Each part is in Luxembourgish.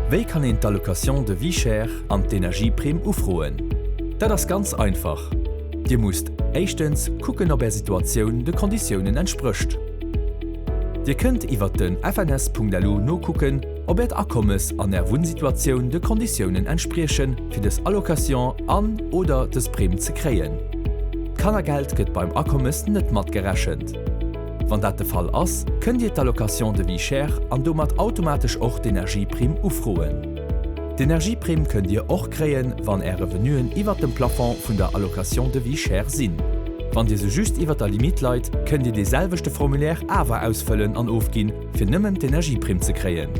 Wéi kann een d'Allocation de vie chère an d'Energieprimm ufroen? Dat ass ganz einfach, Dir musst éischtens kucken ob är Situatioun de Konditiounen entsprécht. Dir kënnt iwwert den fns.lu nokucken ob äert Akommes an är Wunnsituatioun de Konditiounen entspriechen fir dës Allocation an, oder dës Primm ze kréien. D'Kannergeld gëtt beim Akommes net matgerechent. Wann dat de Fall ass, kënnt Dir d'Allocation de vie chère an domat automatesch och d'Energieprimm ufroen. D'Energieprimm kënnt Dir och kréien, wann Är Revenuen iwwert dem Plafond vun der Allocation de vie chère sinn. Wann Dir sou just iwwert der Limitt leit, kënnt Dir dee selwechte Formulaire awer ausfëllen an ofginn, fir nëmmen d'Energieprimm ze kréien.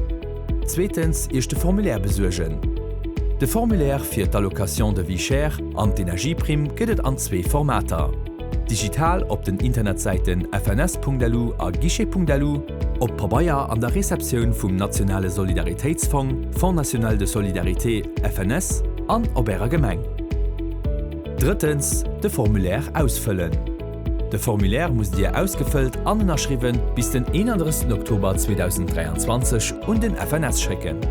Zweetens, Iech de Formulaire besuergen. De Formulaire fir d'Allocation de vie chère an d'Energieprimm gëtt et an zwee Formater. Digital op den Internetsäiten fns.lu a guichet.lu, op Pabeier an der Receptioun vum Nationale Solidaritéitsfong, Fonds national de solidarité, FNS, an op Ärer Gemeng. Drëttens, de Formulaire ausfëllen. De Formulaire musst Dir ausgefëllt an ënnerschriwwen bis den 31 Oktober 2023 un den FNS schécken.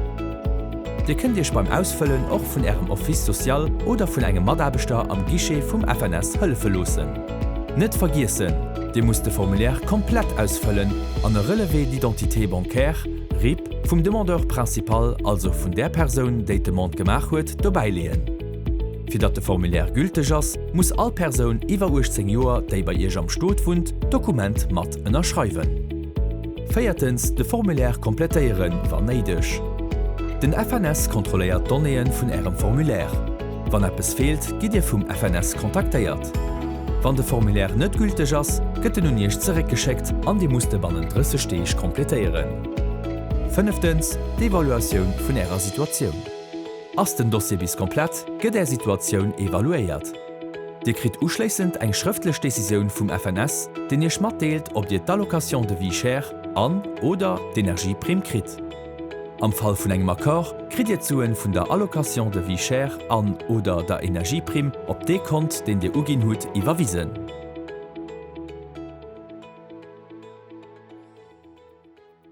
Dir kënnt Iech beim Ausfëllen och vun Ärem Office social oder vun engem Mataarbechter am Guichet vum FNS hëllefe loossen. Net vergiessen, Dir musst de Formulaire komplett ausfëllen an e Relevé d'identité bancaire, RIB, vum Demandeur principal, also vun där Persoun, déi d'Demande gemaach huet, dobäileeën. Fir datt de Formulaire gülteg ass, muss all Persoun iwwer 18 Joer, déi bei Iech am Stot wunnt, d'Dokument mat ënnerschreiwen. Véiertens, de Formulaire komplettéieren, wann néideg. Den FNS kontrolléiert d'Donnéeë vun Ärem Formulaire. Wann eppes feelt, gitt Dir vum FNS kontaktéiert. Wann de Formulaire net gülteg ass, gëtt en un Iech zeréckgeschéckt an Dir musst e bannent 30 Deeg komplettéieren. Fënneftens, d'Evaluatioun vun Ärer Situatioun. Ass den Dossier bis komplett, gëtt Är Situatioun evaluéiert. Dir kritt uschléissend eng schrëftlech Decisioun vum FNS, deen Iech matdeelt, ob Dir d'Allocation de vie chère an, oder d'Energieprimm kritt. Am Fall vun engem Accord kritt Dir d'Suen vun der Allocation de vie chère an, oder der Energieprimm op dee Kont, deen Dir uginn hutt, iwwerwisen.